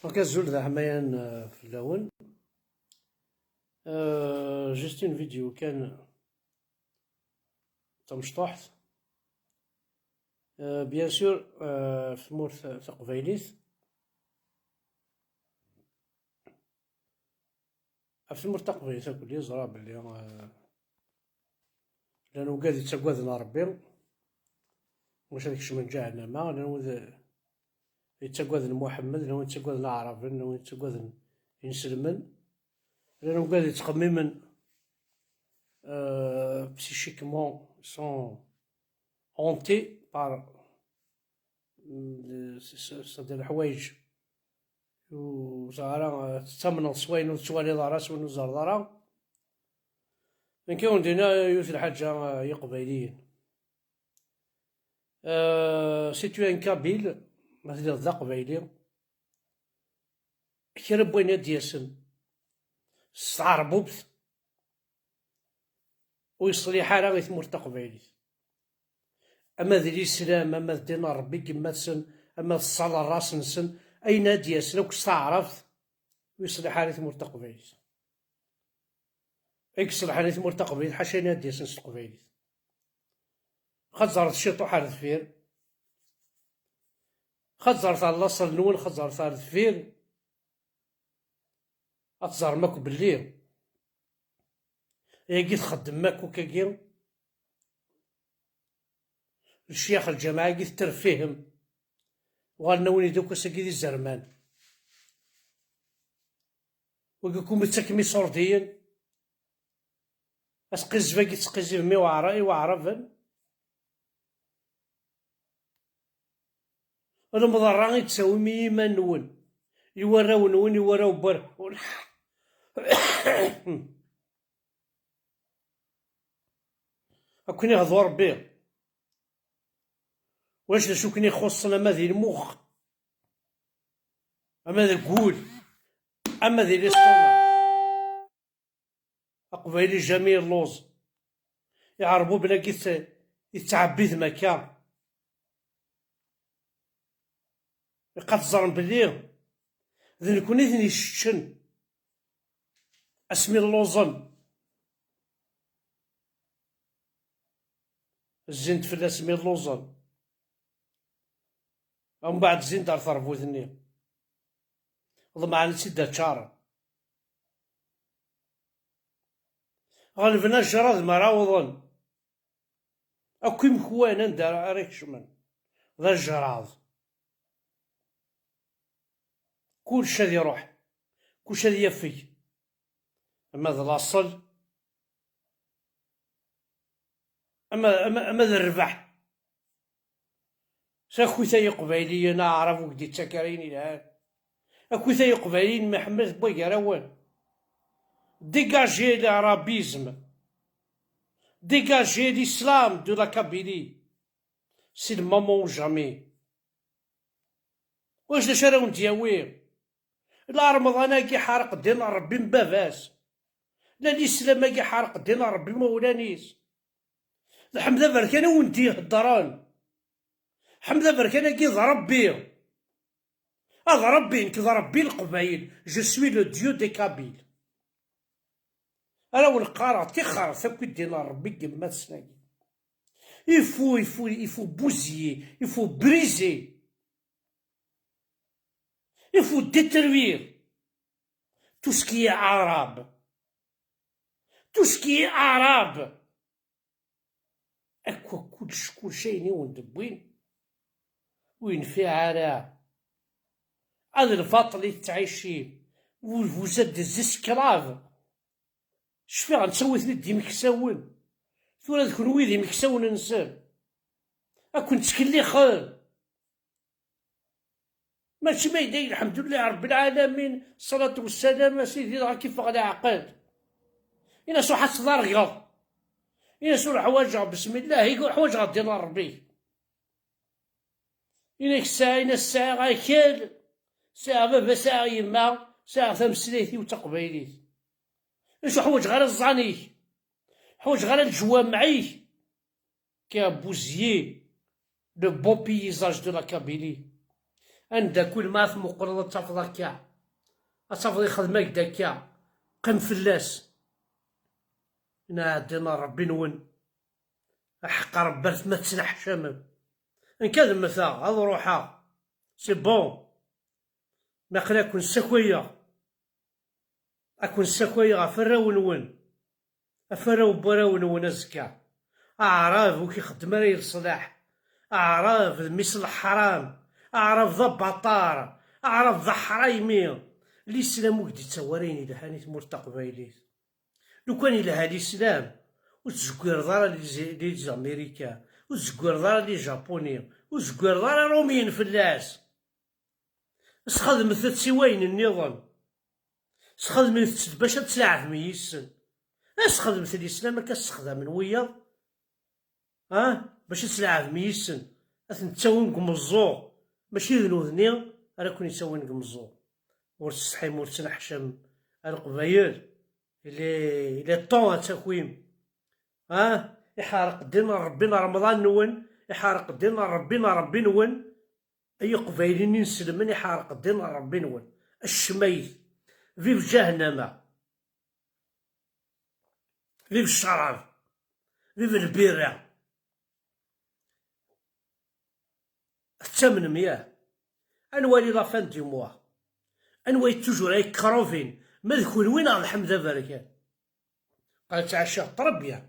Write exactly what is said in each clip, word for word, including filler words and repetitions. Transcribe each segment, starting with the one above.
Donc, azul d aḥmayan, euh, fell-awen. Euh, juste une vidéo kan tamecṭuḥt. Euh, bien sûr, euh, ɣef tmurt taqbaylit. Ɣef tmurt taqbaylit akk yeẓra belli, euh, llan wigad yettaggaden Ṛebbi, wac ad kecmen ǧahennama, llan wid yettaggaden Muḥemmed, llan wid yettaggaden Aɛraben, llan wid yettaggaden inselmen, llan wigad yettxemmimen, euh, psychiquement sont hantés par, euh, c'est-à-dire leḥwayeǧ ur ẓer ara, tettamneḍ s wayen ur tettwaliḍ ara, s wayen ur tzerreḍ ara. Nekk ad wen-d-iniɣ yiwet n lḥaǧa, euh, i Iqbayliyen. Euh, si tu es un Kabyle, ma telliḍ d Aqbayli, kra n wayen ad d-yasen s tɛerbubt ur yeṣliḥ ara i tmurt taqbaylit. Ama d lislam, ama d ddin n Ṛebbi i yemma-tsen, ama d ṣṣala n ṛṛas-nsen, ayen ad d-yasen akk s taɛrabt ur yeṣliḥ ara i tmurt taqbaylit. I yeṣleḥen i tmurt taqbaylit, ḥaca ayen ad d-yasen s teqbaylit. Xaẓret ciṭuḥ ar deffir. Xaẓret ar laṣel-nwen, xaẓret ar deffir. Ad teẓrem akk belli ayagi txeddmem akk, akkagi lecyax lǧamaɛ-agi tetterfihim. Uɣalen-awen-id akk ass-agi d izerman. Wagi kum yettakem iṣurdiyen. Asqizzeb-agi tettqizzibem i Waɛra-, i Waɛraben. Lemḍerra i d-tawim i yiman-nwen, i warraw-nwen, i warraw n warraw-nwen. Ad ken-ihdu Ṛebbi. Ulac d acu ken-ixuṣṣen ama di lmux, ama deg wul, ama di l'estomac. Aqbayli jamais yelluẓ. Iɛerbuben-agi t-, yettɛebbidem akka. Ilaq ad teẓrem belli d nekkni i ten-iseččen asmi lluẓen. Zzin-d fell-as mi lluẓen. Umbeɛd zzin-d ar terbut-nni. Ḍemɛen ad tt-id-ččaren. Ɣelben ajraḍ mi ara awḍen. Akk imekwan anda ara, ara kecmen. D ajraḍ. Kullec ad iruḥ. Kullec ad yafeg. Ama d laṣel, ama, ama, ama d rrbeḥ. S akit ay Iqbayliyen, aɛrab ur k-d-ittak ara ayen yelhan. Akit ay Iqbayliyen, Mḥemmed n wagarawen. Dégagez l'arabisme. Dégagez l'islam de la Kabylie. C'est le moment ou jamais. Wac d acu ara wen-d-yawi? La Remḍan-agi ḥareq ddin n Ṛebbi n baba-s. La lislam-agi ḥareq ddin n Ṛebbi imawlan-is. D Ḥmed Aberkan i wen-d-iheddren. Ḥmed Aberkan-agi d Ṛebbi. A d Ṛebbi, nekk d Ṛebbi n Leqbayel. Je suis le Dieu des Kabyles. Ara wen-qqareɣ, tixret akk i ddin n Ṛebbi n yemma-tsen-agi. Il faut, il faut, il faut bousiller, il faut briser. Il faut détruire tout ce qui est arabe. Tout ce qui est arabe. Akk, kullec, kullec ayen i wen-d-wwin, ur yenfiɛ ara. A d lbaṭel i tettɛicim. Vous, vous êtes des esclaves. Cfiɣ nettawit-d d imeksawen. Tura d kenwi d imeksawen-nsen. Ad ken-ttkellixen. Mačči ma yedda, lḥemdulilah Ṛebbi lɛalamin, ṣṣalatu wessalam a Sidi, dɣa k-iffeɣ leɛqel. Ini-as ruḥ ad tḍergeḍ. Ini-as ur ḥwaǧeɣ, besmillah, ur ḥwaǧeɣ ddin n Ṛebbi. Ini-ak sɛiɣ, ini-as sɛiɣ akal, sɛiɣ baba, sɛiɣ yemma, sɛiɣ tameslayt-iw d taqbaylit. Acu ḥwaǧeɣ ara ẓẓan-ik, ḥwaǧeɣ ara leǧwameɛ-ik. Qui a bousillé le beau paysage de la Kabylie. Anda kul ma tmuqleḍ ad tafeḍ akka, ad tafeḍ ixdem-ak-d akka. Qqim fell-as. Neɛdin Ṛebbi-nwen. Aḥeqq Ṛebbi ar tma tettneḥcamem. Nekk ad mmteɣ, ad ruḥeɣ. C'est bon. Naql ad ken-ssakayeɣ. Ad ken-ssakayeɣ ɣef warraw-nwen. Ɣef warraw n warraw-nwen azekka. Aɛrab ur k-ixeddem ara i leṣlaḥ. Aɛrab d mmi-s n leḥram. Aɛrab d abaṭar. Aɛrab d aḥraymi. Lislam ur k-d-ittawi ara ayen yelhan i tmurt taqbaylit. Lukan yelha lislam, ur tzeggireḍ ara les, les Américains, ur tzeggireḍ ara les Japonais, ur tzeggireḍ ara Iṛumyen fell-as. Sxedmet-tt i wayen nniḍen. Sxedmet-tt bac ad tleɛbem yis-sen. Sxedmet lislam akka ssexdamen wiyaḍ, ah, bac ad tleɛbem yis-sen. Ad ten-ttawin deg umeẓẓuɣ, mačči d nutni ara ken-ittawin deg umeẓẓuɣ. Ur tsetḥim, ur ttneḥcam a Leqbayel. Il est, il est temps ad takim. Ah, iḥerq ddin n Ṛebbi n Remḍan-nwen, iḥerq ddin n Ṛebbi n Ṛebbi-nwen. Ay Iqbayliyen inselmen, iḥerq ddin n Ṛebbi-nwen. Accmayt. Vive ǧahennama. Vive ccrab. Vive lbira. Tettamnem, yah? Ad nwali la fin du mois. Ad nwali toujours ay kruvin. Ma d kunwi neɣ d Ḥmed Aberkan. Qal ttɛacaɣ très bien.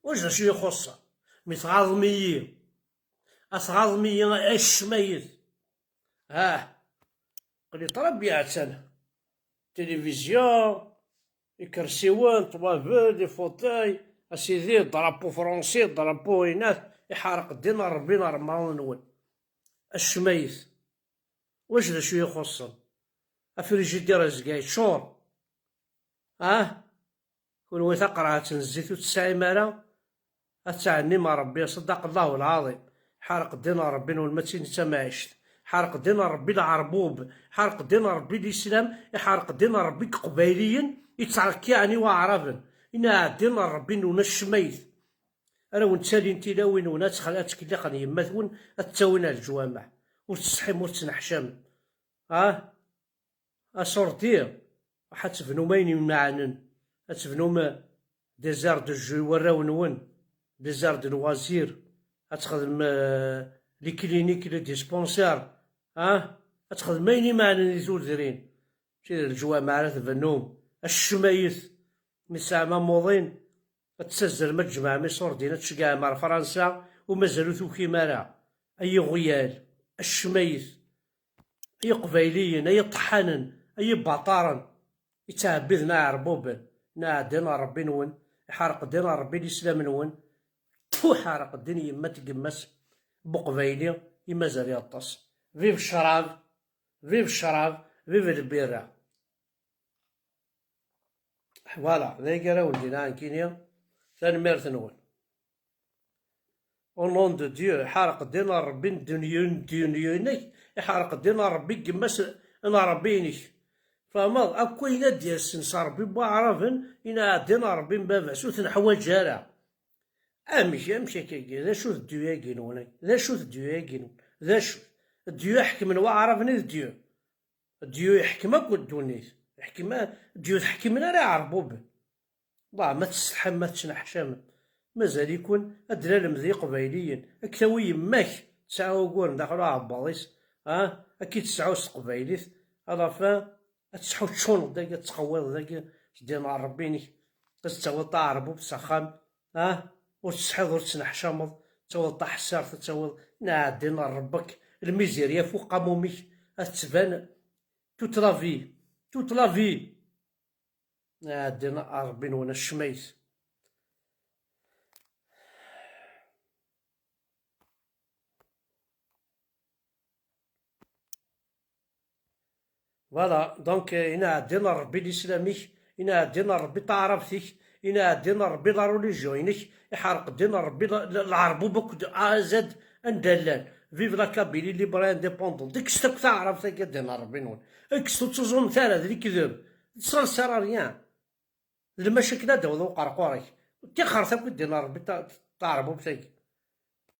Wac d acu ixuṣṣen? Mi tɣaḍem-iyi, a tɣaḍem-iyi a ccmayet. Ah, qli très bien, attan. Tilivizyu, ikersiwen, ṭwabel, les fauteuils, a sidi, drapeau français, drapeau inat, iḥerq ddin n Ṛebbi n Remḍan-nwen. A ccmayet. Wac d acu ixuṣṣen? Afrijidir azga yeččur. Ah? Kunwi taqerɛet n zzit ur tesɛim ara, ad tɛennim Ṛebbi, ṣeddaq Allahu lɛaḍim. Ḥerq ddin n Ṛebbi-nwen ma d tin d tamɛict. Ḥerq ddin n Ṛebbi leɛrbub. Ḥerq ddin n Ṛebbi lislam. Iḥerq ddin n Ṛebbi iqbayliyen, ittɛekkiɛen i waɛraben. Inaɛdin n Ṛebbi-nwen a ccmayt. Ara wen-ttalin tilawin-nwen, ad txel-, ad ttkelliqen yemma-twen, ad ttawin ar leǧwameɛ. Ur tsetḥim, ur tettneḥcamem. Ah? Aṣurdi, ad tebnum ayen imeɛnen. Ad tebnum des aires de jeu i warraw-nwen, des aires de loisirs. Ad txedmem, euh, les cliniques, les dispensaires. Ah? Ad txedmem ayen imeɛnen di tudrin. Mačči d leǧwameɛ ara tbennum. A ccmayet, mi tesɛam amuḍin, ad tessazzlem, ad tjemɛem iṣurdiyen, ad tceggɛem ar Fransa, u mazal ur tukim ara. Ay iɣyal, a ccmayet, ay iqbayliyen, ay iṭeḥḥanen, ay ibaṭaren, ittɛebbiden aɛerbuben, inaɛdin n Ṛebbi-nwen, iḥerq ddin n Ṛebbi lislam-nwen. Tfu, ḥerq ddin yemma n tgemma-s n uqbayli i mazal yeṭṭes. Vive ccrab, vive ccrab, vive lbira. Voilà, d ayagi ara wen-d-iniɣ nekkini. Tanemmirt-nwen. Au nom de Dieu, iḥerq ddin n Ṛebbi n ddunyu-inek, iḥerq ddin n Ṛebbi n yemma-s n Ṛebbi-inek. Tfehmeḍ? Akk ayen ad d-yasen s Ṛebbi n waɛraben, inaɛdin n Ṛebbi n baba-s, ur t-neḥwaǧ ara. Amek, amek akkagi? D acu-t Dieu-agi-nwen? D acu-t Dieu-agi-nwen? D acu? Dieu iḥekmen waɛraben i d Dieu. Dieu iḥkem akk ddunit. Iḥkem, Dieu ur t-ḥkimen ara iɛerbuben. Ḍaɛ, ma tsetḥam, ma tettneḥcamem, mazal-iken ad d-tlalem d iqbayliyen. Ad k-tawi yemma-k, tesɛa uguren daxel uɛebbaḍ-is, ah, ad k-id-tesɛu s teqbaylit. À la fin, ad tettḥuccuneḍ dagi, ad tettqewwiḍeḍ dagi s ddin n Ṛebbi-inek, ad tettawiḍ taɛerbubt s axxam, ah, ur tessetḥiḍ, ur tettneḥcameḍ, ad tawiḍ taḥessart, ad tawiḍ, neɛdin n Ṛebbek, lmizirya fuq aqamum-ik, ad tettban toute la vie, toute la vie. Neɛdin n Ṛebbi-nwen a ccmayt. Voilà, donc, euh, inaɛdin n Ṛebbi lislam-ik, inaɛdin n Ṛebbi taɛrabt-ik, inaɛdin n Ṛebbi la religion-inek, iḥerq ddin n Ṛebbi la-, la-, lɛerbub akk d A à Z anda llan. Vive la Kabylie libre et indépendante. Kkset akk taɛrabt-agi ddin n Ṛebbi-nwen. Kkset, ur ttuẓumet ara d lekdeb. Ça ne sert à rien. D lmacakla ad d-tawiḍ uqerqur-ik. Ṭixret akk i ddin n Ṛebbi ta-, taɛerbubt-agi.